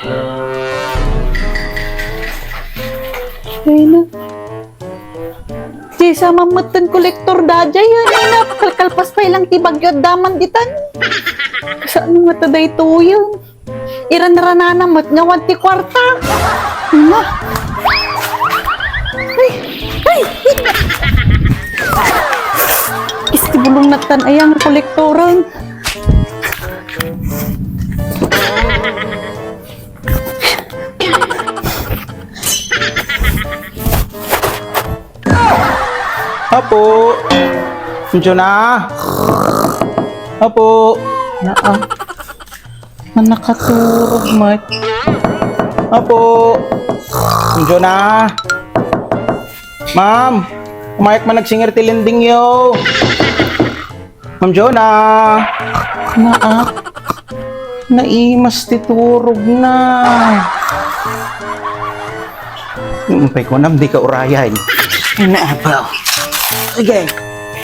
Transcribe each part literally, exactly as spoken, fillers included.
Ay na. Daysa mammetten kolektor daydiay, ay na. Kalkalpas pay lang ti bagyo adda man ditan. Kasano ngata daytoyen? Iran-ranana met nga awan ti kuarta. Ay na. Ay, ay. Isti bulong natan aya nga kolektoren. Apo. Medyo na. Apo. Naa. Nakaturog met. Apo. Medyo na. Ma'am, umayak man agsingir ti lendingyo. Ma'am Jonah! Naak, naimas ti turogna. Umpay ko nam, dika urayan. Ay, naabaw. Sige,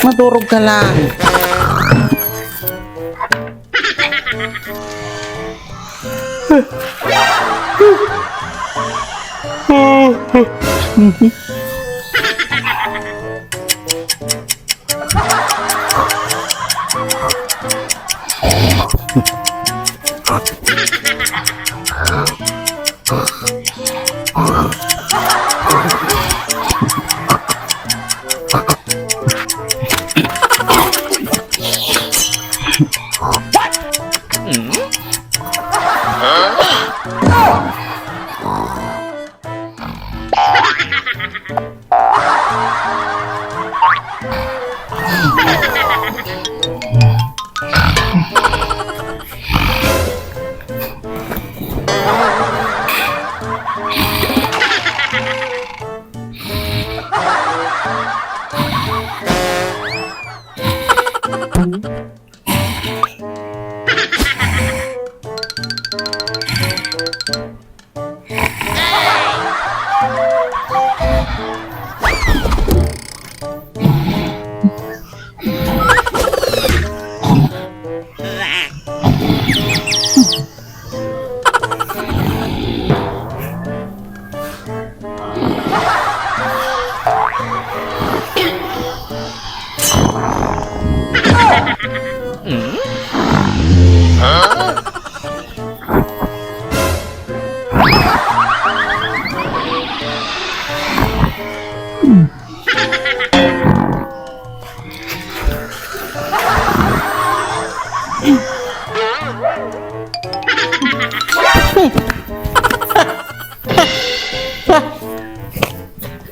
maturog ka lang.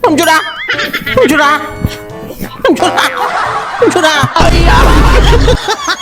Ma'am Jura! Ma'am Jura! Ma'am Jura! Ma'am Jura! Ay, ah!